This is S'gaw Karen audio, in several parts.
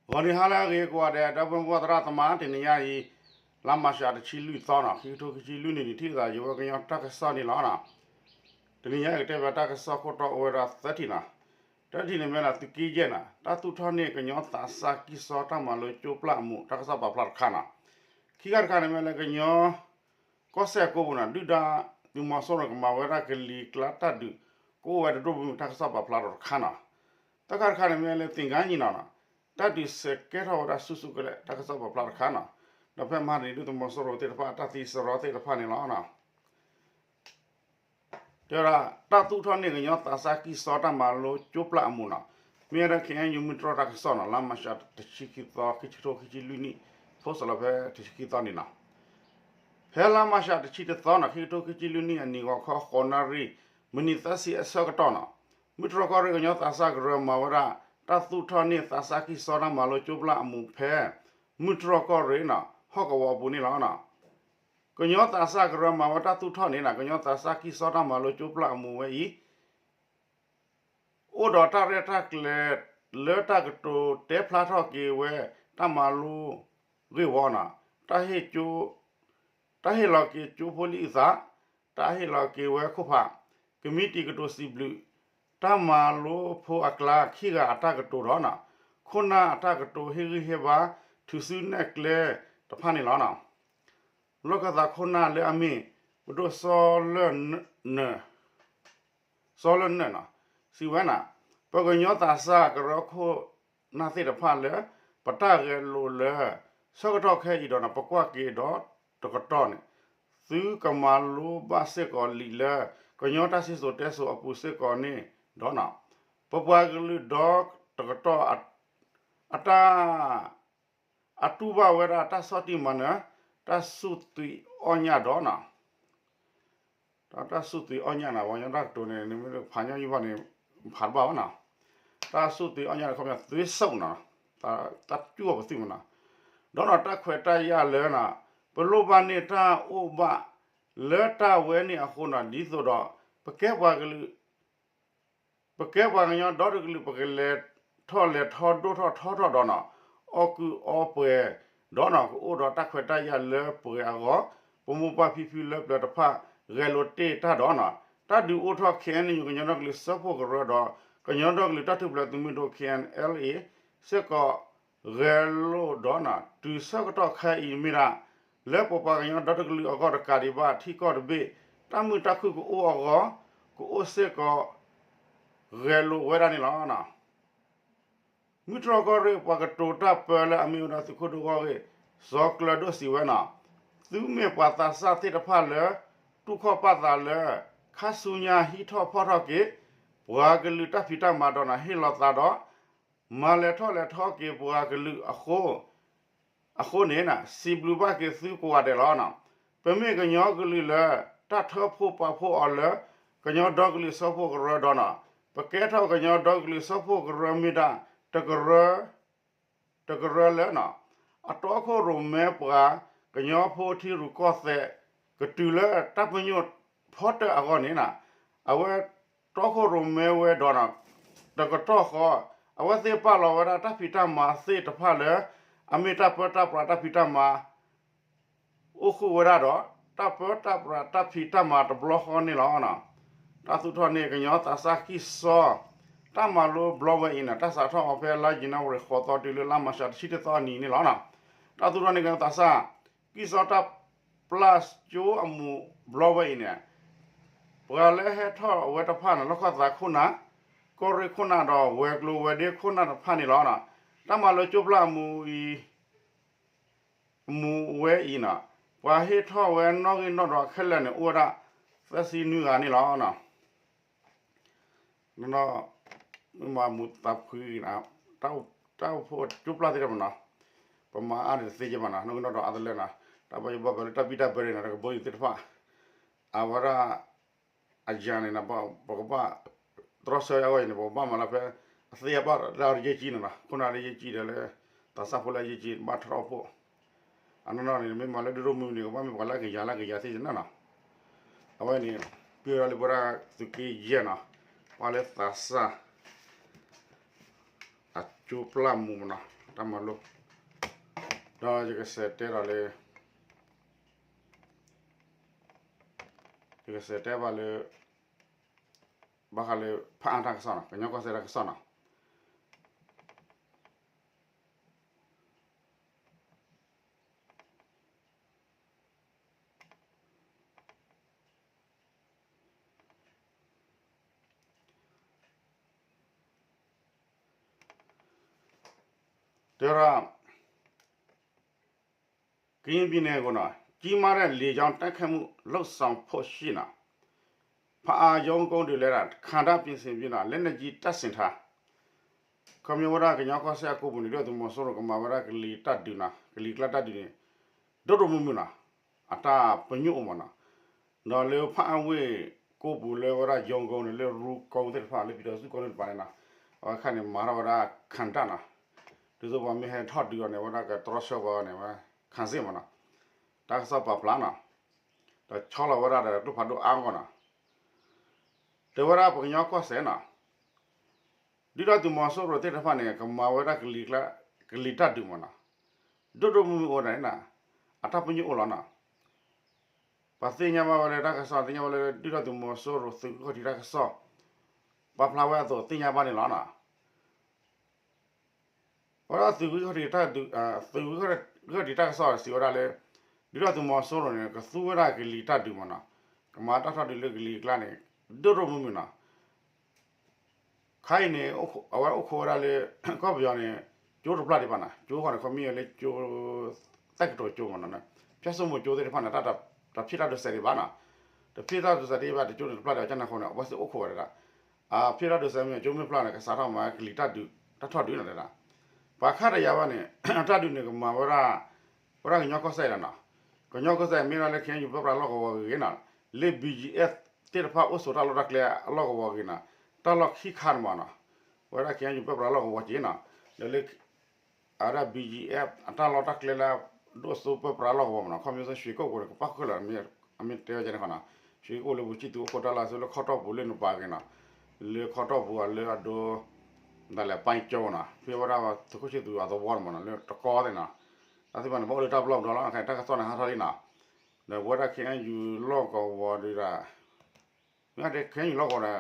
ဂီၤနံၤဟါလၢအဂ့ၤကိးဂၤဒဲး ဒီပုၢ်ဝဲၢ်သရၣ်သမါ တနံၤညါအံၤ လါမၢ်ၡးတဆံလွံၢ်သီနီၤ ခံကထိခံဆံလွံၢ်နံၣ်န့ၣ် ထံၣ်လိာ်သးယဝဲကညီတၢ်ကစီၣ်န့ၣ်လီၤ. တနံၤညါအံၤကတဲဘၣ်တၢ်ကစီၣ်ခိၣ်တီအိၣ်ဝဲဒၣ်သၢထံၣ်နီၤ. တထံၣ်န့ၣ်မ့ၢ်လၢသုးက့ယဲၢ်နီၤ တၢ်သူၣ်ထီၣ်န့ၢ်ကညီသးစၢ်ကံၢ်စီတၢ်မၤလိကၠိပျၢ်အမူး တၢ်ကစီၣ်ပာ်ဖျါတခါနီၤ. ခံခါတခါန့ၣ်မ့ၢ်လၢကညီ ကီၢ်စဲၣ်ကိးပူၤနီၤ ဒုၣ်ဒါသုးမီၤစိရိၤကမၤဝဲဒၣ်ကလံၤကျါတၢ်ဒုး ကအိၣ်ဝဲတဒိၣ်မုၢ် တၢ်ကစီၣ်ပာ်ဖျါထီၣ်တခါနီၤ. သၢခါတခါန့ၣ်မ့ၢ်လၢသ့ၣ်ကါနံၤနီၤ တၢ်ဒုးစဲးကဲထီၣ်ဝဲဒၣ်ဆူၣ်ဆူၣ်ကလဲာ် တၢ်ကစီၣ်ပာ်ဖျါတခါနီၤ. ဒီးဖဲမဟါတနံၤ ဒုၣ်ဒါသုးမီၤစိရိၤသ့ၣ်တဖၣ် တၢ်သံစရီသ့ၣ်တဖၣ်န့ၣ်လီၤ. တဲဝဲဒၣ် တၢ်သူၣ်ထီၣ်န့ၢ်ကညီသးစၢ်ကံၢ်စီတၢ်မၤလိကၠိပျၢ်အမူးနီၤ မ့ၢ်ဝဲဒၣ် ခ့ၣ်အဲၣ်ယူၣ် မုၢ်တြီၢ်တၢ်ကစီၣ်နီၤ လါမၢ်ၡးတဆံခံသီ ခံကထိခံဆံလွံၢ်နံၣ် ဖိစီၤလီၤဖဲတဆံခံသီန့ၣ်နီၤ. ဖဲလါမၢ်ၡးတဆံတသီနီၤ ခံကထိခံဆံလွံၢ်နံၣ်အနံၤ ဂီၤခီဃိးနၣ်ရံၣ် မံးနံးသၢဆံအဆၢကတီၢ်နီၤ မုၢ်တြီၢ်ကီၢ်ရ့ၣ်ကညီသးစၢ်ကရၢမၤဝဲဒၣ် တၢ်သူၣ်ထီၣ်န့ၢ်သးစၢ်ကံၢ်စီတၢ်မၤလိကၠိပျၢ်အမူးဖဲ မုၢ်တြီၢ်ကီၢ်ရ့ၣ်နီၤ ဟီၣ်ကဝီၤအပူၤန့ၣ်လီၤ. ကညီသးစၢ်ကရၢမၤဝဲတၢ်သူၣ်ထီၣ်န့ၣ်နီၤ ကညီသးစၢ်ကံၢ်စီတၢ်မၤလိကၠိပျၢ်အမူးဝဲအံၤ အိၣ်ဒီးတၢ်ရဲၣ်တၢ်ကျဲၤလၢတၢ်ကတိၤတဲဖျါထီၣ်က့ၤဝဲ တၢ်မၤလိဂ့ၢ်ဝီနီၤ တၢ်ဟ့ၣ်ကၠိ တၢ်ဟ့ၣ်လီၤက့ၤကၠိဖိလံၤအုၣ်သး တၢ်ဟ့ၣ်လီၤက့ၤဝဲခိၣ်ဖး ကမံးတံာ်ကတိၤစံးဘျုး တၢ်မၤလိဖိအကျါခံဂၤအတၢ်ကတိၤဒီးနီၤ ခိၣ်နၢ်အတၢ်ကတိၤဟ့ၣ်ဂံၢ်ဟ့ၣ်ဘါ ထုးစုနဲၣ်ကျဲတဖၣ်န့ၣ်လီၤ. လီၢ်ခၢၣ်သးခိၣ်နၢ်လၢအမ့ၢ် ပဒိၣ်စီၤလၢၢ် စီၤလၢၢ်နၢၣ်နီၤ စံးဝဲနီၤ ပကညီသးစၢ်ကရၢခိၣ်နၢ်သ့ၣ်တဖၣ်လၢ ပတၢ်ဂဲၤလိာ်လၢ ဆၢကတီၢ်ခဲအံၤဒီးနီၤ ပကွၢ်က့ၤဒီးတကတီၢ်န့ၣ် သုကမၤလိဘၣ်စ့ၢ်ကီးလံာ်လၢ ကညီတၢ်စံၣ်စိၤတဲစိၤအပူၤစ့ၢ်ကီးန့ၣ်ဒီးနီၤ ပပှၤကလုာ်ဒီတကတီၢ် အတၢ် အတူၢ်ဘၣ်ဝဲဒၣ်တၢ်ဆီၣ်တံၢ်မၤနၢၤ တၢ်စူၢ်သွံၣ်အီၣ်ညၣ်ဒီးနီၤ တၢ်စူၢ်သွံၣ်အီၣ်ညၣ်နီၤ ပှၤကညီတၢ်ကတိၤန့ၣ် နမ့ၢ်ဖးညီယုၢ်ဘၣ်န့ၣ် ဖးတဘၣ်ဘၣ်နီၤ တၢ်စူၢ်သွံၣ်အီၣ်ညၣ်န့ၣ် ခီပညီသွံၣ်စိၣ်နီၤ တၢ်စူၢ်အီၣ်ပသွံၣ်မးနီၤ ဒီးနီၤ တၢ်ခွဲးတၢ်ယာ်လၢနီၤ ပလိၣ်ဘၣ်န့ၢ်တၢ်အိၣ်ဘၣ်လၢတၢ်ဝဲန့ၣ်အဃိနီၤ ဒ်သိးဒီး ပကဲပှၤကလုာ် ပကဲပှၤကညီဒီတကလုာ် ပကလဲၤထီၣ်လဲၤထီဒိၣ်ထီၣ်ထီထီၣ်ဒီးနီၤ အီၣ်ကုးအီပှဲၤဒီးနီၤ ကအိၣ်ဒီးတၢ်ခွဲးတၢ်ယာ်လၢပှဲၤအဂီၢ် ပမိၢ်ပၢ်ဖံဖုလၢပျၢၤတဖၣ် ဂဲၤလိာ်တ့ၢ်တၢ်ဒီးနီၤ တၢ်ဒုးအိၣ်ထီၣ် ခ့ၣ်အဲၣ်ယူၣ် ကညီဒီကလုာ်စၢဖှိၣ်ကရၢဒီး ကညီဒီကလုာ်တၢ်ထူၣ်ဖျဲးသုးမုၢ်ဒိၣ် ခ့ၣ်အဲၣ်အလ်အ့ စ့ၢ်ကီး ဂဲၤလိာ်ဒီးနီၤ တုၤဆၢကတီၢ်ခဲအံၤမ့ၢ်ဒၣ် လၢပပှၤကညီဒီတကလုာ်အဂီၢ်တကးဒံးဘၣ် ထံကီၢ်တဘ့ၣ် တၢ်မုာ်တၢ်ခုၣ်ကအိၣ်အဂီၢ် ကအိၣ်စ့ၢ်ကီး ဂဲၤလိာ်ဝဲဒၣ်န့ၣ်လီၤ. မုၢ်တြီၢ်ကီၢ်ရ့ၣ်ပှၤကတိၤတၢ်ပၢလၢအမ့ၢ်ဝဲဒၣ်သုးခိၣ်ဒိၣ်ဂီၢ်ဂ့ၢ် စီၤကျၢၤဒိၣ်စံးဝဲနီၤ သုမ့ၢ်ပှၤသးစၢ်သ့ၣ်တဖၣ်လၢ တူၢ်ခီၣ်ပာ်သးလၢ ခါဆူညါဟံးထီၣ်ဖီၣ်ထီၣ်က့ၤ ပှၤကလုာ်တၢ်ဖံးတၢ်မၤဒီးနီၤ ဟ့ၣ်လီၤသးဒီး မၤလဲၤထီၣ်လဲၤထီက့ၤပှၤကလုာ်အဃိ အဃိန့ၣ် စံးဘျုးဘၣ်က့ၤသုကိးဂၤဒဲးလီၤ. ပမ့ၢ်ကညီကလုာ်လၢ တၢ်ထၢဖှိၣ်ပာ်ဖှိၣ်အီၤလၢ ကညီဒီကလုာ်စၢဖှိၣ်ကရၢဒီးနီၤ ပကဲထီၣ်ကညီဒီကလုာ်စၢဖှိၣ်ကရၢမ့ၢ်ဒၣ် တကရၢ တကရၢလၢနီၤ အတီခိၣ်ရိၣ်မဲပှၤ ကညီဖိထံရူၢ်ကီၢ်သဲး ကတုၤလၢတၢ်ပညိၣ်ဖီတၢၣ်အဂီၢ်န့ၣ်နီၤ အဝဲတီခိၣ်ရိၣ်မဲဝဲဒီးနီၤ တကတီၢ်ဃီ အဝဲသ့ၣ်ပာ်လီၤဝဲဒၣ်တၢ်ဖံးတၢ်မၤသ့ၣ်တဖၣ်လၢ အမ့ၢ်တၢ်ပၢတၢ်ပြးတၢ်ဖံးတၢ်မၤ အိၣ်ဃုာ်ဝဲဒၣ်ဒီး တၢ်ပၢတၢ်ပြးတၢ်ဖံးတၢ်မၤတဘျီဃီန့ၣ်လီၤ. တၢ်သူၣ်ထီၣ်န့ၢ်ကညီသးစၢ်ကံၢ်စီ တၢ်မၤလိဘျီဝဲအံၤန့ၣ် တၢ်စးထီၣ်အီၤဖဲလါယနူၤအါရံၤ ဃိးသီတုၤလၢလါမၢ်ၡးတဆံတသီအနံၤန့ၣ်လီၤ. တၢ်သူၣ်ထီၣ်န့ၢ်ကညီသးစၢ် ကံၢ်စီတၢ်ပျၢ်ကၠိအမူးဘျီဝဲအံၤန့ၣ် ပှၤလၢဟဲထီၣ်ဝဲတဖၣ်န့ၣ် လီၢ်ခၢၣ်သးခိၣ်နၢ် ကီၢ်ရ့ၣ်ခိၣ်နၢ်ဒီးဝဲၤကျိၤဝဲၤဒ့ခိၣ်နၢ်တဖၣ်န့ၣ်လီၤ. တၢ်မၤလိကၠိပျၢ်အမူးအံၤ အမူးဝဲအံၤနီၤ ပှၤဟ့ၣ်ထီၣ်ဝဲနီၣ်ဂံၢ်နီၣ်ဒွးခဲလၢာ်န့ၣ် အိၣ်ဝဲဒၣ်သၢဆံနွံဂၤန့ၣ်လီၤ. မ့ၢ်မၤမူးသးဖှံ တၢ်အိၣ်ဖှိၣ်ကၠိပျၢ်သ့ၣ်တဖၣ်မနီၤ ပမၤအါန့ၣ်တသ့ကဲမနီၤ နီၣ်ဂံၢ်နီၣ်ဒွးအါတလၢနီၤ တၢ်ဘၣ်ယိၣ်ဘၣ်ဘၢလၢတၢ်ဘံၣ်တၢ်ဘၢန့ၣ်နီၤ တကဘီယူၤသ့ၣ်တဖၣ် အဝဲဒၣ် အယၤန့ၣ်နီၤ ပကဘၣ် တြီဆၢအဂီၢ်အံၤန့ၣ် ပကဘၣ်မၤလၢဖဲ အသ့အဘၣ်လၢအရယဲၢ်ကံန့ၣ်နီၤ ခိၣ်နၢ်လၢယဲၢ်ကံဒီးလၢ သးစၢ်ဖိလၢအယဲၢ်ကံ ဘၣ်ထီၣ်ထီၣ်အိၣ်ဖှိၣ် အနီၢ်နီၢ်န့ၣ် မ့ၢ်မၤလၢဒိၣ်ဒိၣ်မုၢ်မုၢ်န့ၣ် ကဘၣ်မ့ၢ်ပှၤလၢကယၤလၢကယၤသ့ၣ်နီၤနီၤ အဝဲန့ၣ် ပၢၢ်ဒီးလၢပဝဲဒၣ်သုးက့ယဲၢ်နီၤ ပှၤလၢသးစၢ် အကၠိပျၢ်မူးမနီၤ တၢ်မၤလိ, ဒီးယကစးတဲဒီးလၢ ယကစးတဲဘၣ်လၢ ဘၣ်ဃးလၢဖးအါတၢ်ကစီၣ်နီၤ, ကညီကီၢ်စဲၣ်တၢ်ကစီၣ်နီၤ. တဲဝဲဒၣ် ကရင်ပြည်နယ်ကိုနော် ကြီးမားတဲ့လေကြောင်းတိုက်ခိုက်မှုလုပ်ဆောင်ဖို့ရှိနော် ဖအါရုံးကုန်းတွေလည်းခံတပ်ပြင်ဆင်ပြီးနော် လက်နက်ကြီးတပ်ဆင်ထား ခီမ့ၢ်ဝဲဒၣ်ကညီကီၢ်စဲၣ်အကိပူၤန့ၣ် ဒုၣ်ဒါသုးမီၤစိရိၤကမၤဝဲဒၣ်ကလံၤတၢ်ဒုးနော် ကလံၤကျါတၢ်ဒုးန့ၣ် ဒိၣ်ဒိၣ်မုၢ်မုၢ်နော် အတၢ်ပညိၣ်အိၣ်မးနော် ဒီးလၢဖးအါဝ့ၢ်ကိပူၤလၢဝဲဒၣ် ရုံးကုန်းန့ၣ် လၢရူကုန်းသ့ၣ်တဖၣ် လၢပြည်ထောင်စုကုန်းသ့ၣ်တဖၣ်န့ၣ်နော် အဝဲခါန့ၣ် မၤထီၣ်ဝဲဒၣ်ခံတပ်နော် ဒ်သိးပှၤမ့ၢ်ဟဲထီၣ်ဒုးအီၤန့ၣ် ဝဲဒၣ်ကတြီဆၢပှၤန့ၣ် ဝဲခံစစ်မးနော် တၢ်ကစီၣ်ပာ်ဖျါနော် ဒီးဆီလီၤဝဲဒၣ်ဒီးကျိဖးဒိၣ်အါဂီၢ်နော် တဲဝဲဒၣ်ပကညီကီၢ်စဲၣ်နော် ဒုၣ်ဒါသုးမီၤစိရိၤသ့ၣ်တဖၣ်န့ၣ် ကမၤဝဲဒၣ်ကလံၤကျါ ကလံၤတၢ်ဒုးမးနော် ဒိၣ်ဒိၣ်မုၢ်မုၢ်အိၣ်ဒၣ်န့ၣ် အတၢ်ပညိၣ်အိၣ်လီၤနော် ပှၤသ့ၣ်ညါဘၣ်ဝဲလၢတၢ်ကစီၣ် သ့ၣ်ညါဘၣ်လၢဒုၣ်ဒါသုးမီၤစိရိၤသုးဂ့ၢ်ခီၣ်ထံးတၢ်ကစီၣ် ပာ်ဖျါဝဲအသိးသ့ၣ်ညါဘၣ်န့ၣ်လီၤနော် အဝဲဒၣ်သုးဂ့ၢ်ခီၣ်ထံးတၢ်ဒုး သုးဂ့ၢ်ခီၣ်ထံးတၢ်ကစီၣ်စံးဝဲဒၣ်လၢ ဒုၣ်ဒါသုးမီၤစိရိၤန့ၣ် ကသူဝဲဒၣ်ကလံၤတၢ်ဒုးမးနော် ကမၤတၢ်ထီၣ်ဒုးလၢကလံၤကျါန့ၣ် ဒိၣ်ဒိၣ်မုၢ်မုၢ်နော် ခါအံၤန့ၣ် အဝဲအိၣ်ခိးဝဲဒၣ်လၢ ကီၢ်ပယီၤန့ၣ် ကၠိတဖျၢၣ်ဒံးဘၣ်နီၤ ကၠိဃီန့ၣ် ခီမ့ၢ်လၢကၠိ တက္ကသိုလ်ကၠိမးနီၤ ဖၠၣ်စိမိၤကၠိသ့ၣ်တဖၣ်န့ၣ် တၢ်ဖံးတၢ်ဒိးစဲးဒံးဘၣ်နီၤ တဖံးတၢ်ဒိးစဲးဒံးဘၣ် တကၠိန့ၣ်တဖျၢၣ်ဒီး ကၠၢ်နၢ်ဃိန့ၣ် အဝဲသ့ၣ်အိၣ်ခိးဝဲဒၣ် အဖံးတၢ်ဒိးစဲးမ့ၢ်ကၠိမ့ၢ်ဖျါန့ၣ် ကစးထီၣ်မၤကလံၤတၢ်ဒုး တၢ်ထီၣ်ဒုးနီၤတဲဒၣ် ပှၤခါတယၤဘၣ်န့ၣ် တၢ်ဒုးန့ၣ်ကမၤဝဲဒၣ် ဝဲဒၣ်ကညီကီၢ်စဲၣ်လီၤနီၤ ကညီကီၢ်စဲၣ်မ့ၢ်ဒၣ်လၢ ခ့ၣ်အဲၣ်ယူၣ် ပၢပြးလီၢ်ကဝီၤဂ့ၤဂ့ၤနီၤ လၢ ဘီၣ်ကၠံၣ်အဲၣ် သ့ၣ်တဖၣ်အိၣ်ဆိးတၢ်လီၢ်တၢ်ကျဲအလီၢ်ကဝီၤဂ့ၤနီၤ တၢ်လီၢ်ခံခါန့ၣ်မးနီၤ ဝဲဒၣ် ခ့ၣ်အဲၣ်ယူၣ် ပၢပြးလီၢ်ကဝီၤက့ၤနီၤ ဒီးလၢ အဝဲဒၣ် ဘီၣ်ကၠံၣ်အဲၣ် အတၢ်လီၢ်တၢ်ကျဲလၢ ဒိၣ်စိပၢပြးလီၢ်ကဝီၤမးနီၤ ခီဖျိ ရွှေကုက္ကိုန့ၣ် ကပၣ်ဃုာ်လီၤ အမ့ၢ်တဲဝဲန့ၣ်ဃီနီၤ ရွှေကုက္ကိုလၢ ဗိုလ်ချစ်သူ အိၣ်ခိးတၢ်လီၢ်ဆူလၢခီတီၢ်ပူၤလၢနပၤဂ့ၤနီၤ လၢခီတီၢ်ပူၤအလၢအဒိ ဒၣ်လဲာ်ပၢ်ကၠီနီၤ ဖဲဝဲဒၣ် သုးခိၣ်ဆံသူးအသဝီန့ၣ်မးနီၤ လၢတကီသ့ၣ်နီၤ တၢ်သ့ၣ်တဖၣ်န့ၣ် ဘၣ်အိၣ်လၢတၢ်ပလီၢ်ပဒီလီၤ ခဲအံၤတၢ်ကစီၣ်န့ၣ်ဟးထီၣ်လံနီၤ ဒီးပဝဲဒၣ် ခ့ၣ်အဲၣ်ယူၣ် လီၢ်ကဝီၤဒုးဒၣ် မ့ၢ်ဒ် ခ့ၣ်အဲၣ်ယူၣ် လီၢ်ကဝီၤ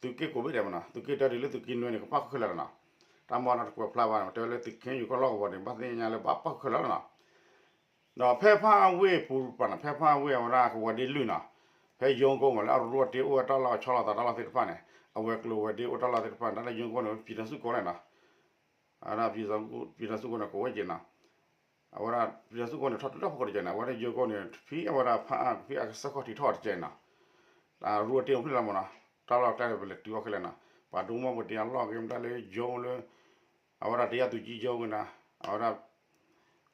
ဒီး သုးက့ကိးဘ့ၣ်ဒဲးမးနီၤ သုးက့တၢဒုးလၢသုးက့နွဲန့ၣ် ကပၣ်ဃုာ်ခဲလၢာ်လီၤနီၤ တၢ်မီၢ်နီၤတကွဲးဖျါဘၣ်န့ၣ် တဲဝဲလၢသုး ခ့ၣ်အဲၣ်ယူၣ် ကီၢ်လီၢ်ကဝီၤန့ၣ် ဘၣ်သ့ၣ်ညါလၢဘၣ်ပၣ်ဃုာ်ခဲလၢာ်လီၤနီၤ ဒီးဖဲဖးအါဝ့ၢ်ပူၤပၤနီၤ ဖဲဖးအါဝ့ၢ်အဝဲဒၣ်ကဝီၤဒ့လွံၢ်နီၤ ဖဲရုံးကုန်းမးလၢအရူအတ့အိၣ်ဝဲတၢ်လီၢ်ဆီလီၤသးတၢ်လီၢ်သ့ၣ်တဖၣ်န့ၣ် အဝဲၤကျိၤဝဲၤဒ့အိၣ်တၢ်လီၢ်သ့ၣ်တဖၣ်န့ၣ် တၢ်လၢရုံးကုန်းန့ၣ် ပြည်ထောင်စုကုန်းန့ၣ်နီၤ အဝဲဒၣ် ပြည်ထောင်စုကုန်းန့ၣ် ကိးဝဲက့ၤနီၤ အဝဲဒၣ် ပြည်ထောင်စုကုန်းန့ၣ် ထီၣ်တုၤလၢဖီခိၣ်တကဲန့ၣ် အဝဲဒၣ်ရုံးကုန်းန့ၣ် ဖဲအဝဲဒၣ်ဖးအါ ဖဲအကစၢၢ်ခီၣ်ထံးထီၣ်တကဲနီၤ အရူအတ့အိၣ်ဖျဲၣ်လီၤမးနီၤ တၢ်လီၢ်ကျဲန့ၣ် ပလဲၤတုၤအီၤခဲလၢာ်နီၤ ပှၤဒိကမီၣ်ပတ့အလီၢ်က့ၤမတၢ်လၢရုံးလၢ အဝဲဒၣ် တရားသူကြီးရုံးက့ၤနီၤ အဝဲဒၣ်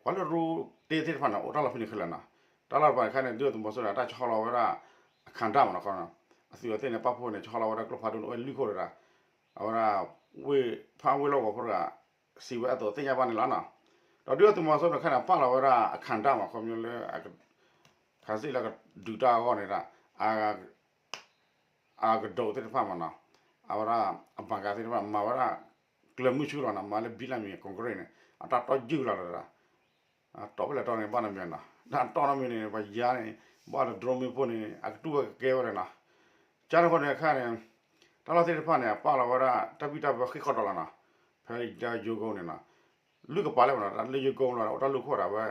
ကွၢ်လၢရူတ့သ့ၣ်တဖၣ်န့ၣ် အိၣ်တၢ်လီၢ်ဖဲန့ၣ်ခဲလၢာ်နီၤ တၢ်လီၢ်တဖၣ်န့ၣ်ခဲန့ၣ် ဒုၣ်ဒါသုးမီၤစိရိၤန့ၣ် တၢ်ဆီလီၤဝဲဒၣ် အခံတပ်မးနီၤ အသုးအသ့ၣ်န့ၣ် ပာ်ဖှိၣ်န့ၣ် ဆီလီၤဝဲဒၣ်ကျိဖးဒိၣ်န့ၣ် အိၣ်ဝဲလွံၢ်ခိၣ်တဂၤ အဝဲဒၣ် ဝ့ၢ် ဖးဝ့ၢ်လီၢ်ကဝီၤဖိတဂၤ စံးဝဲအသိးသ့ၣ်ညါဘၣ်န့ၣ်လီၤနီၤ ဒီးဒုၣ်ဒါသုးမီၤစိရိၤန့ၣ်ခဲန့ၣ် ပာ်လီၤဝဲဒၣ်အခံတပ်မး ခီဖျိလၢ ခးစ့ၣ်လၢကဒုးတၢ်အဂီၢ်န့ၣ်ဒၣ် အကဒိးသ့ၣ်တဖၣ်မးနီၤ အဝဲဒၣ် အဘၣ်ကးသ့ၣ်တဖၣ် မၤဝဲဒၣ် ကျၢၤမုၢ်ဆူလီၤနီၤ မၤလၢဘံလၢ်မံၤ ကွန်ကရစ်ၣ်န့ၣ် အတၢ်တီယုၢ်လီၤလီၤဒၣ် တီၢ်ဖဲလဲၣ်တီၢ်န့ၣ် ဘၣ်နီတမံၤနီၤ တၢ်တီၢ်နီတမံၤန့ၣ် ပှၤယါန့ၣ် ဘၣ်ဒီး drone မ့ၣ်ပိၢ်န့ၣ် အကတူၢ်ဝဲကကဲဝဲဒၣ်နီၤ ကၢ်န့ၣ်အဃိန့ၣ်ခဲန့ၣ် တၢ်လီၢ်သ့ၣ်တဖၣ်န့ၣ် အပာ်လီၤဝဲဒၣ် တၢ်ဘံၣ်တၢ်ဘၢဃ့ၢ်ဃီဒီးလီၤနီၤ ဖဲတၢ်ရုံးကုန်းန့ၣ်နီၤ လုၢ်ကပၤလၢမးနီၤ တၢ်လၢရုံးကုန်းလီၤ အိၣ်တၢ်လုၢ်ခိၣ်ဒၣ်ဝဲ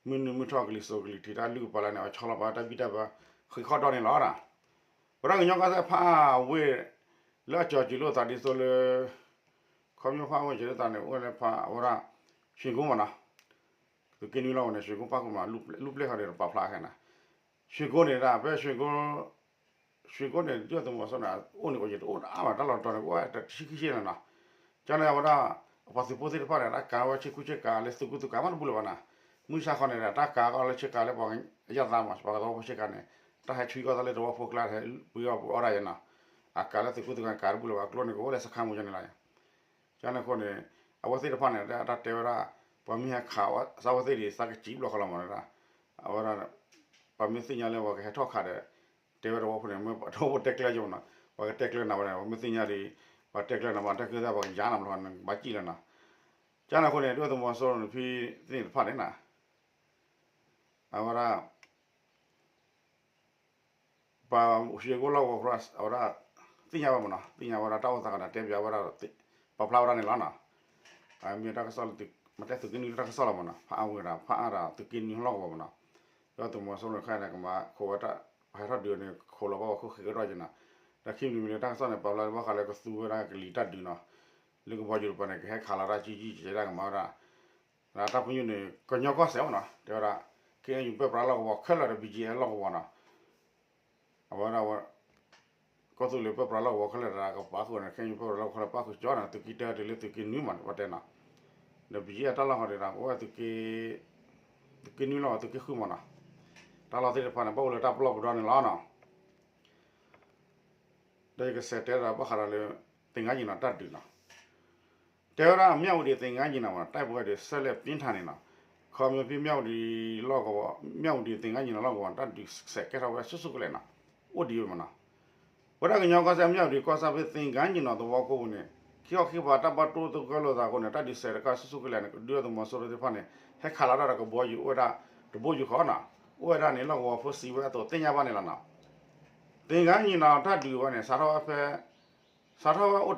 မုၢ်နုာ်မုၢ်ထီၣ်ကလံၤစိးကလံၤထံး တၢ်လုၢ်ကပၤလၢန့ၣ် အဝဲဆီလီၤပာ်တၢ်ဘံၣ်တၢ်ဘၢဃ့ၢ်ဃီဒီးန့ၣ်လီၤနီၤ ဝဲဒၣ်ကညီကီၢ်စဲၣ်ဖးအါဝ့ၢ် လၢအကၠီၤစၢၤလိာ်သးဒ်သိးလၢ ခီဖျိဖးအါဝ့ၢ်စၢၤလိာ်သးန့ၣ် အိၣ်ဝဲလၢဖးအဝဲဒၣ် ရွှေကုန်းမးနီၤ သုးက့နွံလီၢ်ကဝီၤန့ၣ် ရွှေကုန်းပၣ်ဃုာ်မး လူၢ်ပျဲၢ်ဃီဒီးပာ်ဖျါခဲနီၤ ရွှေကုန်းန့ၣ်ဒၣ် ဖဲ ရွှေကုန်းန့ၣ် ဒုၣ်ဒါသုးမီၤစိရိၤန့ၣ် အိၣ်န့ၣ်အိၣ်ယံၤတအိၣ်ဒၣ်ဘၣ် တၢ်လီၢ်တတီၤန့ၣ် ကအိၣ်ဝဲတဆံခံဆံန့ၣ်နီၤ ကၠီန့ၣ်အဝဲဒၣ် ပှၤသုးဖိသ့ၣ်တဖၣ်န့ၣ် တၢ်ကၤဝဲဆ့ကူဆ့ကၤလၢသုးကူသုးကၤမးတဘူၣ်လၢၤဘၣ်နီၤ မုၢ်ဆါခီန့ၣ်ဒီး တၢ်ကၤကီလၢဆ့ကၤလၢပှၤအယၣ်သးမး ပှၤကသဝီဖိဆ့ကၤန့ၣ် တၢ်ဟဲဆွံကီၢ်သးလၢသဝီဖိကျါ ဟဲပှ့ၤအီၣ်ပှ့ၤအီဒၣ်ယဲနီၤ အကၤလၢသုးကူသုးကၤန့ၣ် ကၤတဘူၣ်လၢၤဘၣ် ကျိန့ၣ်ကအိၣ်လၢစခါမူၤကၠီန့ၣ်လီၤ ကၠီန့ၣ်အဃိန့ၣ် အဝဲသ့ၣ်တဖၣ်န့ၣ် တၢ်တဲဝဲဒၣ် ပှၤမ့ၢ်ဟဲခးအီၣ်သးဝဲသ့ၣ်ဒံး သးကစံးဘျီၣ်ဃီလီၤမးဒၣ် အဝဲဒၣ် ပှၤမ့ၢ်သ့ၣ်ညါလၢပှၤကဟဲထီၣ်ခးဒီး တဲဝဲသဝီဖိန့ၣ် မ့ၢ်သဝီဖိတဲကျဲယိာ်နီၤ ပှၤကတဲကျဲနၤဝဲဒၣ် ပှၤမ့ၢ်သ့ၣ်ညါဒံး ပှၤတဲကျဲနၤ ပှၤတဲကျဲသး ပှၤကယါနၤဘျီန့ၣ် ဘၣ်စံၣ်လီၤနီၤ ကန့ၣ်အဃိန့ၣ် ဒုၣ်ဒါသုးမီၤစိရိၤန့ၣ် ဖဲသ့ၣ်န့ၣ်တဖၣ်န့ၣ်နီၤ အဝဲဒၣ် ပှၤဟံးကိၣ်လီၢ်ကဝီၤ အဝဲဒၣ် သ့ၣ်ညါဝဲမ့ၢ်နီၤ သ့ၣ်ညါဝဲဒၣ်တၢ်အိၣ်သးကဒီးတဲပၠးဝဲဒၣ် ပာ်ဖျါဝဲဒၣ်န့ၣ်လီၤနီၤ. မ့ၢ်တၢ်ကစီၣ်လၢ မ့ၢ်တဲသုးက့နွံတၢ်ကစီၣ်လီၤမ့ၢ်နီၤ ဖးအါဝဲဒၣ် ဖးအါဒၣ်သုးက့နွံလီၢ်ကဝီၤမ့ၢ်နီၤ ဒုၣ်ဒါသုးမီၤစိရိၤန့ၣ် ခဲအံၤန့ၣ် ကမၤခိးဝဲတၢ် ပဟဲထီၣ်ဒုးန့ၣ် ခိးလီၤဘၣ်ဝဲခိၣ်ဃ့ကဒီးက့ၤနီၤ. ဒီးခံမံၤတမံၤလၢတၢ်ကစီၣ်န့ၣ် ပာ်ဖျါလၢဘၣ်ဃးလၢကသူဝဲဒၣ်ကလံၤတၢ်ဒုးနီၤ လၢကဘီယူၤတပၤန့ၣ် ကဟဲခးလီၤတၢ်ကံကံကဲဒၣ်ကမၤဝဲဒၣ် ဒီးတၢ်ပညိၣ်န့ၣ် ကညီကီၢ်စဲၣ်မ့ၢ်နီၤ တဲဝဲဒၣ် ခ့ၣ်အဲၣ်ယူၣ် ပၢပြးလီၢ်ကဝီၤခဲလၢာ်ဒီး ဘီကၠံၣ်အဲၣ်လီၢ်ကဝီၤနီၤ အဝဲဒၣ်ဝဲ ကီၢ်သူလ့ၤပၢပြးလီၢ်ကဝီၤခဲလၢာ်ဒီး ကပာ်ဃုာ်န့ၣ် ခ့ၣ်အဲၣ်ယူၣ် ပၢပြးလီၢ်ကဝီၤခဲလၢာ်ပာ်ဃုာ်ကၠီန့ၣ် သုးက့တၢတုၤလၢသုးက့နွံမ့ၢ်နီၤ ပတဲနီၤ ဒီးဘီကၠံၣ်အဲၣ်တၢ်လီၢ်ဃီဒၣ် အိၣ်ဝဲ သုးက့နွံလီၢ် သုးက့ဃုမ့ၢ်နီၤ တၢ်လီၢ်သ့ၣ်တဖၣ်န့ၣ် ဘၣ်အိၣ်လၢတၢ်ပလီၢ်ပဒီန့ၣ်လီၤနီၤ. ဒီးယကစးတဲဒီးဘၣ်ဃးဒီးလၢ သင်္ဃန်းညီနောင် တၢ်ဒုးနီၤ တဲဝဲဒၣ် မြဝတီ သင်္ဃန်းညီနောင် မ့ၢ်နီၤ တိုက်ပွဲတွေဆက်လက်ပြင်းထန်နေနီၤ ခီဖျိ မြဝတီ လီၢ်ကဝီၤ မြဝတီ သင်္ဃန်းညီနောင် လီၢ်ကဝီၤ တၢ်ဒုးစဲးကဲထီၣ်ဝဲဆူၣ်ဆူၣ်ကလဲာ်နီၤ အိၣ်ဒံးဝဲမ့ၢ်နီၤ ဝဲဒၣ်ကညီကီၢ်စဲၣ် မြဝတီ ကီၢ်ဆၣ်ဖဲ သင်္ဃန်းညီနောင် သဝီကိပူၤန့ၣ် ခံခီခံကပၤတၢ်ဘၣ်တိၢ်သဂၢၢ်လိာ်သးအဃိန့ၣ် တၢ်ဒုးစဲးတကးဆူၣ်ဆူၣ်ကလဲာ်န့ၣ် ဒုၣ်ဒါသုးမီၤစိရိၤသ့ၣ်တဖၣ်န့ၣ် ဟဲခးလီၤတၢ်ဒီးကဘီယူၤအိၣ်ဝဲဒၣ် တဘိယူၤဃီနီၤ အိၣ်ဝဲဒၣ်န့ၣ် လီၢ်ကဝီၤဖိစံးဝဲအသိးသ့ၣ်ညါဘၣ်န့ၣ်လီၤနီၤ. သင်္ဃန်းညီနောင် တၢ်ဒုးဝဲန့ၣ် စးထီၣ်ဝဲဖဲ စးထီၣ်ဝဲအိၣ်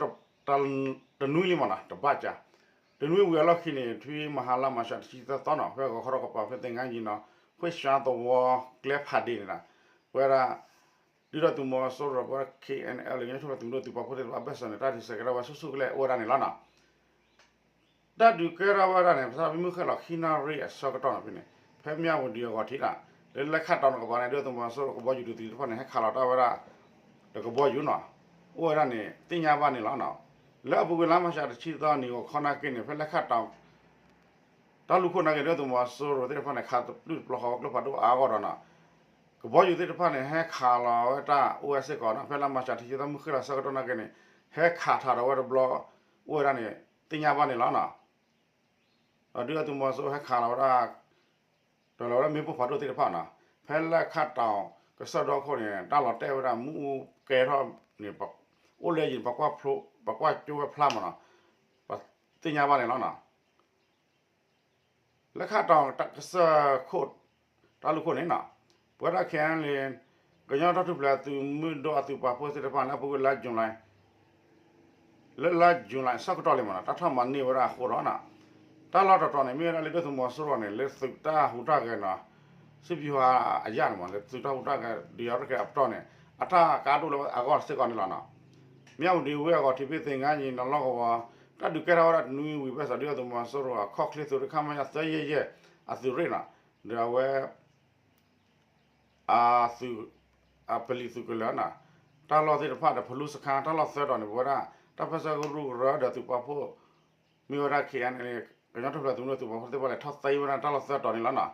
တနွံလံမ့ၢ်နီၤ တဘၣ်ကၢ် တနွံဝံၤအလီၢ်ခံန့ၣ် ထွံၣ်မဟါလါမၢ်ၡး တဆံသၢသီနီၤ ဖဲဂီၤခီထီၣ်ကပၤဖဲ သင်္ဃန်းညီနောင် ခွေးချောင်း သဝီကျဲဖးဒ့န့ၣ်နီၤ ပဝဲဒၣ် ဒုၣ်ဒါသုးမီၤစိရိၤ ပဝဲဒၣ် ခ့ၣ်အဲၣ်အဲၣ်လ် ကညီတၢ်ထူၣ်ဖျဲးသုးမုၢ်ဒိၣ်သုးပာ်ဖှိၣ်သ့ၣ်တဖၣ်အဘၢၣ်စၢၤန့ၣ် တၢ်ဒုးစဲးကဲထီၣ်ဝဲဆူၣ်ဆူၣ်ကလဲာ်အိၣ်ဝဲဒၣ်န့ၣ်လီၤနီၤ. တၢ်ဒုးကဲထီၣ်ဝဲဒၣ်န့ၣ် ပသးဖဲမုၢ်ဃ့ၢ်လီၤခံနၣ်ရံၣ်အဆၢကတီၢ်နီၤဖဲန့ၣ် ဖဲမြဝတီ အဂီၤထံးနီၤ လၢလဲခၣ်တီၤန့ၣ်ကပၤန့ၣ် ဒုၣ်ဒါသုးမီၤစိရိၤကဘီယူၤဒုးသံတဖၣ်န့ၣ် ဟဲခးလီၤတၢ်ဝဲဒၣ် တကဘီယူၤနီၤ အိၣ်ဝဲဒၣ်န့ၣ် သ့ၣ်ညါဘၣ်န့ၣ်လီၤနီၤ. လၢအပူၤကွံာ်လါမၢ်ၡး တဆံသီနံၤဂီၤခီနာ်က့န့ၣ် ဖဲလဲခၣ်တီၤ တၢ်လူၢ်ခိၣ်နာ်က့ ဒုၣ်ဒါသုးမီၤစိရိၤသ့ၣ်တဖၣ်န့ၣ် ခးတပျုၢ်တပျီဃီဝဲကျိဖးဒိၣ်အါဂီၢ်ဒီးနီၤ ကဘီယူၤသ့ၣ်တဖၣ်န့ၣ် ဟဲခးလီၤဝဲတၢ်အိၣ်ဝဲစ့ၢ်ကီးနီၤ ဖဲလါမၢ်ၡး တဆံသီမုၢ်ဃ့ၢ်လီၤဆၢကတီၢ်နာ်က့န့ၣ် ဟဲခးထီၣ်ဒီးဝဲတဘျီ အိၣ်ဝဲဒၣ်န့ၣ် သ့ၣ်ညါဘၣ်န့ၣ်လီၤနီၤ. ဒီးဒုၣ်ဒါသုးမီၤစိရိၤဟဲခးလီၤဝဲဒၣ် ဒီးလီၤဝဲဒၣ်မ့ၣ်ပိၢ်ဖးဒိၣ်သ့ၣ်တဖၣ်နီၤ ဖဲလဲခၣ်တီၤကစၢၢ်ဒီခိၣ်န့ၣ် တၢ်လီၤတဲာ်ဝဲဒၣ်မ့ၣ်အူကဲထီၣ်န့ၣ် အိၣ်လၢယံၤ ပှၤကွၢ်ကၠိဝဲဖျါမ့ၢ်နီၤ ပသ့ၣ်ညါဘၣ်န့ၣ်လီၤနီၤ. လဲခၣ်တီၤကစၢၢ်ခိၣ် တၢ်လူၢ်ခိၣ်န့ၣ်နီၤ ပဝဲဒၣ် ခ့ၣ်အဲၣ်လ့ ကညီတၢ်ထူၣ်ဖျဲးသုးမုၢ်ဒိၣ်အသုးပာ်ဖှိၣ်သ့ၣ်တဖၣ်န့ၣ် အပူၤကွံာ်လါယူၤလံ လၢလါယူၤလံဆၢကတီၢ်လံမ့ၢ်နီၤ တၢ်ထီၣ်မၤန့ၢ်ဝဲဒၣ်အဃိဒီးနီၤ တၢ်လီၢ်တတီၤန့ၣ် မ့ၢ်ဝဲဒၣ်လၢဒုၣ်ဒါသုးမီၤစိရိၤန့ၣ် လၢသုးတၢ်ဟူးတၢ်ဂဲၤနီၤ စံးဘျုးဟးအယၣ်န့ၣ်မ့ၢ် လၢသုးတၢ်ဟူးတၢ်ဂဲၤ ဒုးယၤရဲၣ်ကျဲၤအပတီၢ်န့ၣ် အတၢ်ကါဒိၣ်လၢအဂီၢ်စ့ၢ်ကီးန့ၣ်လီၤနီၤ. မြဝတီ ဝ့ၢ်အဂီၤထံး ဖဲသင်္ဃန်းညီနောင် လီၢ်ကဝီၤ တၢ်ဒုးကဲထီၣ်ဝဲဒၣ်တနွံဝံၤ ဘၢၣ်စၢၤဒုၣ်ဒါသုးမီၤစိရိၤအခီၣ်ချ့သုးရ့ၣ် ခမရ သၢယဲၢ်ယဲၢ် အသုးရ့ၣ်နီၤ ဒီးအဝဲ အသုး အပလံၤသုးကလၢၤနီၤ တၢ်လီၢ်သ့ၣ်တဖၣ်ဒီး ဖလူစခန်း တၢ်လီၢ်သၢတီၤန့ၣ် ပဝဲဒၣ် တၢ်ပၢဆှၢကရူၢ်ကရၢဒီးသုးပာ်ဖှိၣ် မ့ၢ်ဝဲဒၣ် ခ့ၣ်အဲၣ်လ့ ကညီတၢ်ထူၣ်ဖျဲးသုးမုၢ်ဒိၣ်သုးပာ်ဖှိၣ်သ့ၣ်တဖၣ်လဲၤထီၣ်သ့ဝဲဒၣ်တၢ်လီၢ်သၢတီၤန့ၣ်လီၤနီၤ.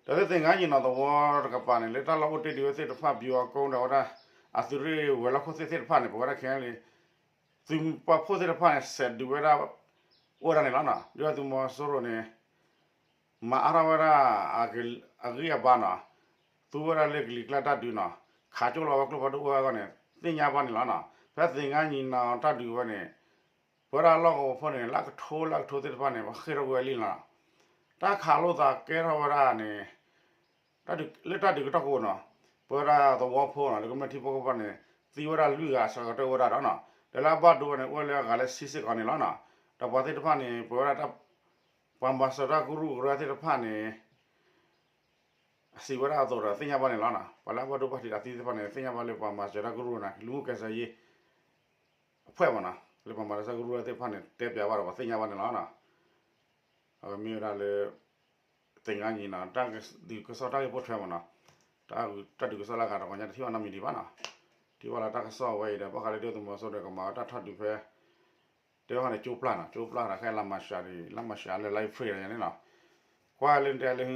ဒီးလၢသင်္ဃန်းညီနောင်သဝီတကပၤန့ၣ် လၢတၢ်လီၢ်အိၣ်တ့ၢ်ဒံးဝဲသ့ၣ်တဖၣ် ပျူၤအကိဒီးဝဲဒၣ် အသုးရ့ၣ်ဝဲၤလီၢ်ခိၣ်သ့ၣ်သ့ၣ်တဖၣ်န့ၣ် ပဝဲဒၣ် ခ့ၣ်အဲၣ်လ့ သုးပာ်ဖှိၣ်သ့ၣ်တဖၣ်န့ၣ် စဲးဒုးဝဲဒၣ် အိၣ်ဝဲဒၣ်န့ၣ်လီၤနီၤ. ဒုၣ်ဒါသုးမီၤစိရိၤန့ၣ် မၤအါထီၣ်ဝဲဒၣ် အဂံၢ်အဘါနီၤ, သူဝဲဒၣ်လၢကလံၤကျါတၢ်ဒုးနီၤ, ခးကၠိလီၤဝဲကျိဖးဒိၣ်အိၣ်ဝဲအဂီၢ်န့ၣ် သ့ၣ်ညါဘၣ်န့ၣ်လီၤနီၤ. ဖဲသင်္ဃန်းညီနောင်တၢ်ဒုးဝဲန့ၣ် ပဝဲဒၣ်လီၢ်ကဝီၤဖိန့ၣ် လၢကထိလၢကထိသ့ၣ်တဖၣ်န့ၣ် ပဃ့ၢ်ထီၣ်ကွံာ်ဝဲလံနီၤ. တၢ်ခးလိာ်သးကဲထီၣ်ဝဲဒၣ်န့ၣ် လၢတၢ်ဒုးကတီၢ်ကိးနီၤ, ပဝဲဒၣ်သဝီဖိနီၤ လၢကမျၢၢ်ထံဖိကီၢ်ဖိန့ၣ် သံဝဲဒၣ်လွံၢ်ဂၤအစှၤကတၢၢ်ဝဲဒၣ်ဒီးနီၤ, ဒီးလၢအဘၣ်ဒိဝဲန့ၣ် အိၣ်ဝဲလၢအဂၤလၢဆံစ့ၢ်ကီးန့ၣ်လီၤနီၤ. ဒီးပှၤသ့ၣ်တဖၣ်န့ၣ် ပဝဲဒၣ် ပှၤမၤစၢၤတၢ်ကရူၢ်ကရၢသ့ၣ်တဖၣ်န့ၣ် အစံးဝဲဒၣ်အသိးဒီး သ့ၣ်ညါဘၣ်န့ၣ်လီၤနီၤ. ပှၤလၢအဘၣ်ဒိဘၣ်ထံးအသံသ့ၣ်တဖၣ်န့ၣ် သ့ၣ်ညါဘၣ်လၢပှၤမၤစၢၤတၢ်ကရူၢ်န့ၣ် လူမှုကယ်ဆယ်ရေး အဖွဲ့မ့ၢ်နီၤ, လၢပှၤမၤစၢၤတၢ်ကရူၢ်သ့ၣ်တဖၣ်န့ၣ် တဲပျးဘၣ်ဒီး ပှၤသ့ၣ်ညါဘၣ်န့ၣ်လီၤနီၤ. အဝဲမ့ၢ်ဝဲဒၣ်လၢ သင်္ဃန်းညီနောင် တၢ်ဒုးကစီၣ်တၢ်ဂ့ၢ်ပိာ်ထွဲမ့ၢ်နီၤ, တၢ်ဒုးကစီၣ်လၢအဂၤတဂီၤညါ တထံၣ်ဘၣ်နီတမံၤဒံးဘၣ်နီၤ. ထံၣ်ဘၣ်လၢတၢ်ကစီၣ်ဝဲအံၤဒီး ဘၣ်ဃးလၢဒုၣ်ဒါသုးမီၤစိရိၤဒီး ကမၤဝဲတၢ်ထီၣ်ဒုးဖဲ တဲဝဲန့ၣ် ကၠိပျၢ်နီၤ, ကၠိပျၢ်ဒီး ခဲလါမၢ်ၡးဒီး လါမၢ်ၡးလၢ လါအ့ဖြ့ၣ်ဒီးန့ၣ်နီၤ, ကွၢ်လၢတဲလၢ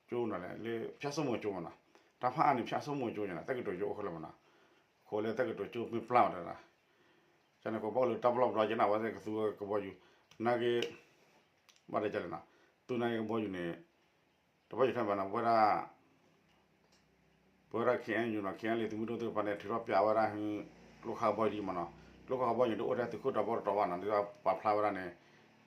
ကၠိနီၤလဲၣ် လၢဖၠၣ်စိမိၤကၠိမ့ၢ်နီၤ, တၢ်ဖးအါန့ၣ် ဖၠၣ်စိမိၤကၠိန့ၣ် တက္ကသိုလ်ကၠိအိၣ်ခဲလၢာ်မ့ၢ်နီၤ, အဃိလၢတက္ကသိုလ်ကၠိမ့ၢ်ပျၢ်ဝဲဒၣ် ကန့ၣ် ကဘၣ်အိၣ်လၢတၢ်ပလီၢ်ပဒီက့ၤနီၤ, အဝဲသ့ၣ်ကသူကဘီယူၤ နာ်က့ ဘၣ်တဲကလဲၣ်နီၤ, သူနာ်က့ကဘီယူၤန့ၣ် တဘီယူၤထဲမ့ၢ်နီၤ, ပဝဲဒၣ် ပဝဲဒၣ် ခ့ၣ်အဲၣ်ယူၣ်နီၤ, ခ့ၣ်အဲၣ်လ့ သုးမုၢ်ဒိၣ်သ့ၣ်တဖၣ်န့ၣ် ထုးထီၣ်ပျးဝဲဒၣ် ကျိခါကဘီယူၤဒ်မ့ၢ်နီၤ, ကျိခါကဘီယူၤန့ၣ် တအိၣ်ထဲသုးခိၣ်ဒီဘီတတီၤဘၣ်နီၤ, ဒ်သိးပာ်ဖျါဝဲဒၣ်န့ၣ်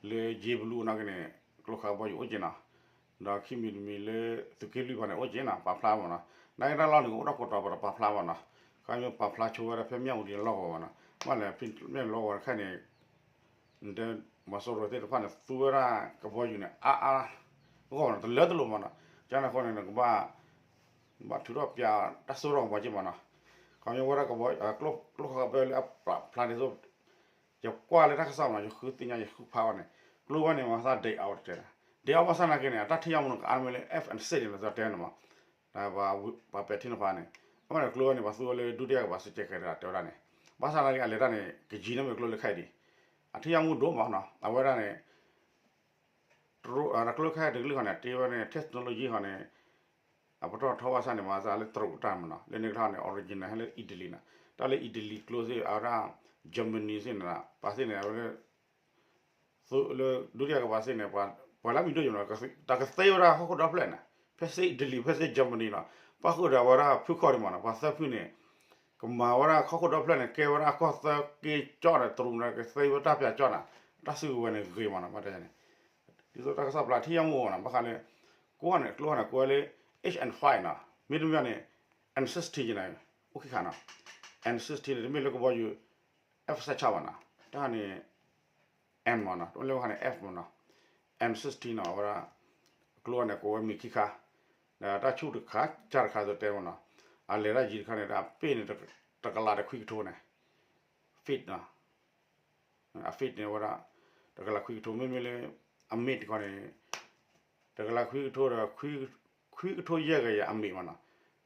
လၢယ့ဘလူးအနီၢ်ကီၢ်န့ၣ် ကျိခးကဘီယူၤအိၣ်က့ၤနီၤ, ဒီးခံမံၤတမံၤလၢ သုးက့လွံၢ်ဖီန့ၣ် အိၣ်က့ၤနီၤ ပာ်ဖျါမ့ၢ်နီၤ, နာ်က့တၢ်လီၢ်န့ၣ် ကအိၣ်ထီၣ်ကိးတီၤ ပတပာ်ဖျါဘၣ်နီၤ, ခီမ့ၢ်ပာ်ဖျါဆိဝဲဒၣ်ဖဲမၠၣ်ဝတံၤလီၢ်ကဝီၤဘၣ်နီၤ, မ့ၢ်လဲၣ် ဖဲမၠၣ်ဝတံၤလီၢ်ကဝီၤတခါန့ၣ် နတဲ မီၤစိရိၤသ့ၣ်တဖၣ်န့ၣ် သူဝဲဒၣ်ကဘီယူၤန့ၣ် အါအါဂီၢ်နီၤ, တလၢတလိာ်မ့ၢ်နီၤ, ကန့ၣ်အဃိန့ၣ် နကဘၣ် ဘၣ်ထုးထီၣ်ပျးတၢ်စိၢ်ထီၣ်ကမီၤက့မ့ၢ်နီၤ, ခီမ့ၢ်ဝဲဒၣ်ကဘီ ကျိခးကဘီယူၤလၢအပာ်ဖျါဒ်သိး ယကွၢ်လၢတၢ်ကစီၣ်မ့ၢ်နီၤ ယဃုသ့ၣ်ညါ ယဃုဖးဝဲန့ၣ်, ကျိဝဲန့ၣ် မၤသး day out တဲဒၣ်, day out ဘၣ်ဆၣ်နာ်က့န့ၣ် အတၢ်ထံၣ်ညါမူနီၤ ကအါမ့ၢ်လၢ F and six န့ၣ် လၢသးတဲန့ၣ်မ့ၢ် ပှၤပဲာ်ထံနီၤဖးန့ၣ်, အဝဲန့ၣ်ကျိဝဲန့ၣ် ပှၤသူဝဲလၢ ဒုတိယကမ္ဘာစစ် ကဲခဲဒၣ်တဲဝဲဒၣ်န့ၣ်, ဘၣ်ဆၣ်နာ်က့အလဲၤတၢ်န့ၣ် ကယံၤန့ၢ်မ့ၢ်ကျိလၢခဲအံၤဒံး, အထံၣ်ညါမူဒိၣ်မးနီၤ အဝဲဒၣ်န့ၣ် တရူး တကျိခဲတကလုာ်ဃီန့ၣ် တ့ဝဲန့ၣ် technology ဃီန့ၣ် အပတီၢ်ထီဘၣ်ဆၣ်န့ၣ် မၤသးလၢတရူးတၢ်မ့ၢ်နီၤ လၢန့ၣ်ကထီၣ်န့ၣ် original ဟဲလၢ Italy နီၤ, တၢ်လၢ Italy ကျိသ့ၣ် အဝဲဒၣ် Germany သ့ၣ်န့ၣ် ပှၤသ့ၣ်န့ၣ် အဝဲလၢ လၢ ဒုတိယကမ္ဘာစစ် န့ၣ် ပှၤလၢအမံၤဒိၣ်ယိာ်နီၤ တၢ်ကသ့ဝဲဒၣ်ဟီၣ်ခိၣ်ဒီဖျၢၣ်န့ၣ် ဖဲစ့ Italy ဖဲစ့ Germany နီၤ, ပၣ်ဃုာ်ဒီးဝဲဒၣ်ဖုၣ်ခီၣ်န့ၣ်မ့ၢ်နီၤ ပှၤသၢဖုၣ်န့ၣ် ကမၤဝဲဒၣ်ဟီၣ်ခိၣ်ဒီဖျၢၣ်န့ၣ် ကဲဝဲဒၣ်ကီၢ်သၢက့ကၠီၣ်န့ၣ် တရူးန့ၣ် ကသ့ဝဲတၢ်ပၠးကၠီၣ်န့ၣ် တၢ်စုကဝဲၤန့ၣ်ဂ့ၤမ့ၢ်နီၤ ဘၣ်တဲန့ၣ် ဒ်သိးတၢ်ကစီၣ်ပျၢ်ထံၣ်ညါမူနီၤ ဘၣ်ဃးလၢ ကိးဂၤန့ၣ် ကျိန့ၣ် ကိးဝဲလၢ H and five နီၤ မ့တမ့ၢ်န့ၣ် M sixteen န့ၣ် အိၣ်ခံခါနီၤ M sixteen န့ၣ် တမ့ၢ်လၢကဘီယူၤ F ဆၢဆၢဘၣ်နီၤ တၢ်န့ၣ် M မ့ၢ်နီၤ တမ့ၢ်လၢဘၣ်ဃးန့ၣ် F မ့ၢ်နီၤ M sixteen နီၤ အဝဲဒၣ် ကျိန့ၣ် ကိးဝဲမံၤခံခါ ဒီးတၢ်ဆူၣ်တခါ ကၢ်တခါ ဒ်သိးတဲမ့ၢ်နီၤ အလဲၤတၢ်ယံၤတခါန့ၣ် အပ့ၢ်န့ၣ် တကလးဒီးခွံကထိန့ၣ် feet နီၤ အ feet န့ၣ်ဝဲဒၣ် တကလးခွံကထိ မ့မ့ၢ်လၢ အမ့ၢ်တခီန့ၣ် တကလးခွံကထိဒီး ခွံကထိယဲၢ်ကယၤအမ့ၢ်မ့ၢ်နီၤ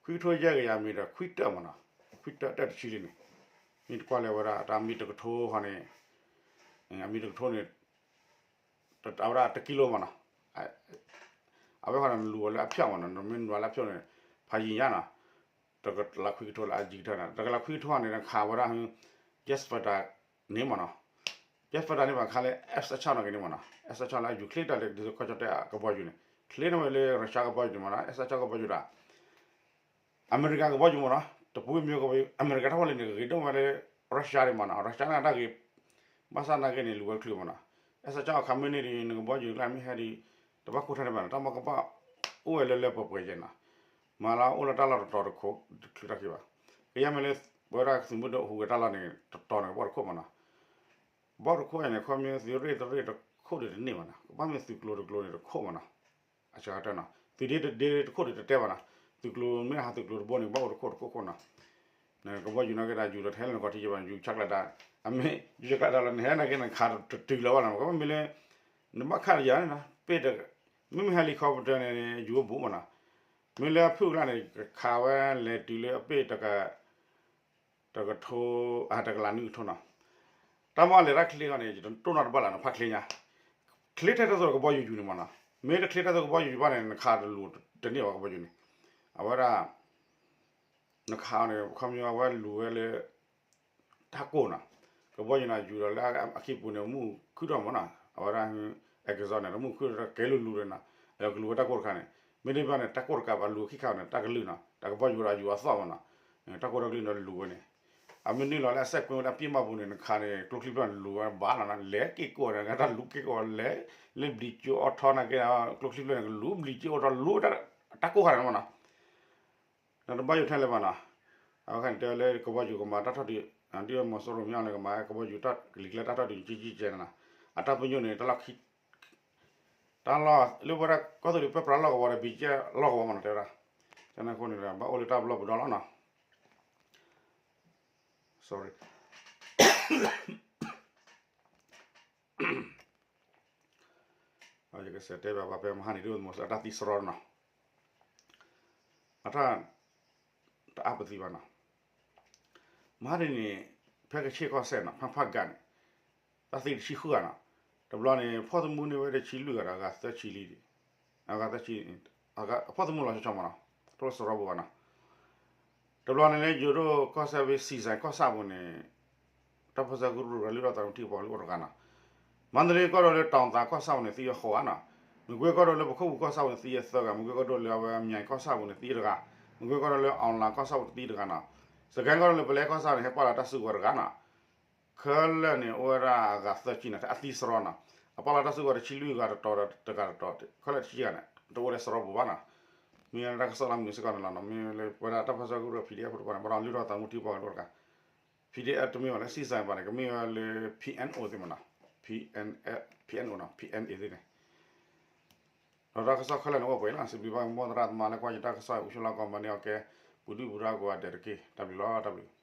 ခွံကထိယဲၢ်ကယၤအမ့ၢ်ဒီး ခွံတၢၣ်မ့ၢ်နီၤ ခွံတၢၣ်တၢၣ်တဆံလံန့ၣ် မ့ၢ်တကွၢ်လၢဝဲဒၣ် တၢ်မ့ၢ်တကထိဃီန့ၣ် အမ့ၢ်တကထိန့ၣ် အဝဲဒၣ်တကံလိမ့ၢ်နီၤ အဝဲဃီန့ၣ် နလူၤဝဲလၢအဖျၢၣ်မ့ၢ်နီၤ နမ့ၢ်နလူၤလၢအဖျၢၣ်န့ၣ် ဖးယံၤညါနီၤ တကလးခွံကထိလၢအယံၤကထၢၣ်န့ၣ် တကလးခွံကထိန့ၣ် နခးဝဲဒၣ် jet fighter န့ၣ်မ့ၢ်နီၤ jet fighter န့ၣ်ဘၣ်ခါလၢ F ဆၢဆၢနီၤက့ၤန့ၣ်မ့ၢ်နီၤ F ဆၢဆၢလၢအယူၤချ့တၢ်လၢ ဒ်သိးကီၢ်ကၠီၣ်တဲၣ်အကဘီယူၤန့ၣ် ချ့န့ၢ်ဝဲလၢ Russia ကဘီယူၤန့ၣ်မ့ၢ်နီၤ F ဆၢဆၢကဘီယူၤတၢ် အမဲရကၤကဘီယူၤမ့ၢ်နီၤ တပူၤမ့ၢ်ကဘီယူၤ အမဲရကၤတၢ်ဖီၣ်လံန့ၣ် ကဂ့ၤဒိၣ်ဝဲလၢ Russia န့ၣ်မ့ၢ်နီၤ Russia န့ၣ်တၢ်ဂ့ၤ ဘၣ်ဆၣ်နာ်က့န့ၣ် လူၤဝဲတချုးမ့ၢ်နီၤ F ဆၢဆၢအခါမ့ၢ်န့ၢ်ဒံး နကဘီယူၤကျါမ့ၢ်ဟဲဒံး တဘၣ်ခိၣ်ထီၣ်န့ၣ်ဘၣ်နီၤ တၢ်မ့ၢ်ကဘၣ်အိၣ်ဝဲလၢလၢပှဲၤပှဲၤယဲၢ်နီၤ မၤလၢအိၣ်လၢတၢ်လီၢ်တတီၤတခိၣ်တချုးတၢ်ခံဘၣ် ကယဲၢ်မ့ၢ်လၢ ပဝဲဒၣ်သုးမုၢ်ဒိၣ်ဟူးဂဲၤတၢ်လီၢ်န့ၣ် တတီၤန့ၣ် ကဘီတခိၣ်မ့ၢ်နီၤ ဘီတခိၣ်န့ၣ် ခီမ့ၢ်သုးရ့ၣ်တရ့ၣ်တခိၣ်ဒံးတန့ၢ်ဘၣ်နီၤ ကဘၣ်မ့ၢ်သုးကျိၤတကျိၤန့ၣ်တခိၣ်မ့ၢ်နီၤ အစှၤကတၢၢ်နီၤ သုးဒ့တဒ့တခိၣ်ဒံးတတဲဘၣ်နီၤ သုးကျိၤမ့ၢ်ဟးသုးကျိၤတဘိန့ၣ် ကဘၣ်အိၣ်တခိၣ်တခိၣ်ခိၣ်နီၤ ကဘီယူၤနာ်က့ဒၣ် ယူၤဒီးတဟဲလၢနကီၢ်ထံးယဘၣ် ယူၤဆါကျးဒၣ် အမ့ၢ် ယူၤဆါကျးဒၣ်လီၤ နဟဲနာ်က့န့ၣ် ခးတတုၤလၢၤဘၣ်နီၤ ကဘၣ်မ့ၢ်လၢ နဘၣ်ခးတယၤန့ၣ်နီၤ ပ့ၢ်တ မ့မ့ၢ် helicopter န့ၣ် ယူၤအိၣ်ဘူးမ့ၢ်နီၤ မ့ၢ်လၢအဖုၣ်ကျါန့ၣ် ခးဝဲလဲၤတုၤလၢအပ့ၢ်တက တကထိ အတကလးနွံကထိနီၤ တၢ်မ့ၢ်လဲၤတၢ်ချ့ဃီန့ၣ် ယတိၢ်နီၣ်တဘၣ်လၢၤနီၤ ဖးချ့ညါ ချ့ထဲတၢ်သိးကဘီယူၤယူၤန့ၣ်မ့ၢ်နီၤ မ့ၢ်တချ့တၢ်သိးကဘီယူၤယူၤဘၣ်န့ၣ် နခးတလူၤတန့ၢ်ဘၣ်ကဘီယူၤန့ၣ် အဝဲဒၣ် နခးအီၤန့ၣ် ခီပညီအဝဲလူၤဝဲလၢ တၢ်ကိၢ်နီၤ ကဘီယူၤန့ၣ် ယူၤဒီးလၢအခံပူၤန့ၣ် မုၢ်ခုၣ်ထီၣ်မ့ၢ်နီၤ အဝဲဒၣ် exhaust န့ၣ် မုၢ်ခုၣ်ထီၣ်ကဲလူၤလူၤဒီးနီၤ ကလူၤဝဲတၢ်ကိၢ်တခါန့ၣ် မ့တမ့ၢ်ဘၣ်န့ၣ် တၢ်ကိၢ်တကးဘၣ်လူၤခံခါန့ၣ် တၢ်ကလုၢ်နီၤ တၢ်ကဘီယူၤဒီးယူၤအသီၣ်မ့ၢ်နီၤ တၢ်ကိၢ်တၢ်ကလုၢ်ဒီးလူၤဝဲန့ၣ် အမ့ၢ်န့ၢ်လီၤလၢအစဲးကွံာ်ဝဲလၢအပ့ၢ်မးပူၤန့ၣ် နခးန့ၣ် ကျိချံဖျၢၣ်န့ၣ်လူၤဝဲဘၣ်လီၤနီၤ လဲၤက့ၤကိးန့ၣ် တၢ်လူၤက့ၤကိးလဲၤ လၢဘျံးကၠိအိၣ်ထီၣ်နာ်က့ ကျိချံဖျၢၣ်န့ၣ် ကလူၤဘျံးကၠိအိၣ်ထီၣ်လူၤ တၢ်ကိၢ်ခါန့ၣ်မ့ၢ်နီၤ နတဘၣ်ယိၣ်ထဲလဲၣ်ဘၣ်နီၤ အဝဲခါန့ၣ်တဲလၢကဘီယူၤကမၤတၢ်ထီၣ်ဒုး ဒ်မီၤစိရိၤမ့ၢ်အီၤလၢကမၤကဘီယူၤတၢ်ကလံၤကျဲတၢ်ထီၣ်ဒုး ကကကဲန့ၣ်နီၤ အတၢ်ပညိၣ်န့ၣ် တၢ်လီၢ်လၢဝဲဒၣ်ကီၢ်သူလ့ၤပၢပြးလီၢ်ကဝီၤဒီး ဘံကဲလီၢ်ကဝီၤမ့ၢ်နီၤ တဲဝဲဒၣ် ကန့ၣ်အဃိန့ၣ်ဒီး ဘၣ်အိၣ်လၢတၢ်ဘျီၣ်ပဒီလီၤနီၤ sorry ယကစးတဲဘၣ်ပှၤဖဲမဟါန့ၣ်ဒ်မီၤစိရိၤအတၢ်သံစရီနီၤ အတၢ် တအါပသံဘၣ်နီၤ မဟါတနံၤန့ၣ် ဖဲကဆ့ၣ်ကီၢ်စဲၣ်နီၤ ဖၣ်ဖၣ်ဂၤန့ၣ် တၢ်သံတဆံဃုဂၤနီၤ တဘျီန့ၣ် ဖီၣ်သမူန့ၢ်ဝဲတဆံလွံၢ်ဂၤဒီး အဂၤသၢဆံလံ အဂၤသၢဆံ ဖီၣ်သမူလီၤဆီဆီမ့ၢ်နီၤ တလိၣ်စရီပူၤဘၣ်နီၤ တဘျီန့ၣ်လၢယိၤဒိၣ်ကီၢ်စဲၣ်ဖဲ စံစဲကီၢ်ဆၣ်ပူၤန့ၣ် တၢ်ပၢၢ်ဆၢကရူၢ်ကရၢလုၢ်ထီၣ်သးသမူထံကပီၤလၢအိၣ်တဂၤနီၤ မန္တလေးကီၢ်ဒိၣ်လၢ တောင်သာ ကီၢ်ဆၣ်ပူၤန့ၣ် သံဝဲဃိးဂၤနီၤ မကွ့ကီၢ်ဒိၣ်လၢပခိၣ်ပူၤကီၢ်ဆၣ်ပူၤန့ၣ် သံဝဲသၢဂၤ မကွ့ကီၢ်ဒိၣ်လၢအဝဲအမြိုင်ကီၢ်ဆၣ်ပူၤန့ၣ် သံတဂၤ မကွ့ကီၢ်ဒိၣ်လၢ အောင်လံ ကီၢ်ဆၣ်ပူၤန့ၣ် သံတဂၤနီၤ စကဲကီၢ်ဒိၣ်လၢပလဲကီၢ်ဆၣ်န့ၣ် ဟဲပာ်လီၤတၢ်စုကဝဲၤတဂၤနီၤ ခဲလၢာ်န့ၣ် အိၣ်ဝဲဒၣ်အဂၤသၢဆံနီၤ အသံစရီနီၤ အပာ်လီၤတၢ်စုကဝဲၤတဆံလွံၢ်ဂၤတတီၤဒီးတဂၤတတီၤ ခဲလၢာ်တဆံဂၤန့ၣ် တအိၣ်လၢစရီပူၤဘၣ်နီၤ. မ့ၢ်လၢတၢ်ကစီၣ်လၢမနုၤစ့ၢ်ကီးန့ၣ်လီၤနီၤ မ့ၢ်လၢပဝဲဒၣ်တၢ်ပၢဆှၢကရူၢ် P D F ဖိတဖၣ်န့ၣ် ဘၣ်ဒီးလုၢ်ထီၣ်သးမူထံပှၤကဒိၣ်တခါ P D F တမ့ၢ်ဘၣ်လၢ စံၣ်စၢ်ဘၣ်န့ၣ် ကမ့ၢ်ဝဲလၢ P N O သ့ၣ်မးနီၤ P N F P N O နီၤ P N A သ့ၣ်န့ၣ် ဒီးတၢ်ကစီၣ်ခဲလၢာ်န့ၣ်အိၣ်ပှဲၤလီၤ စံးဘျုးဘၣ်က့ၤမိၢ်သရၣ်သမါလၢကွၢ်ယတၢ်ကစီၣ် အူၡိလီၤကီၢ်မၤန့ၢ်အီၤကဲ ပူၤဒုၣ်ပူၤဒါကိးဂၤဒဲးတက့ၢ် တၢ်ဘျုးလီၤ တၢ်ဘျုး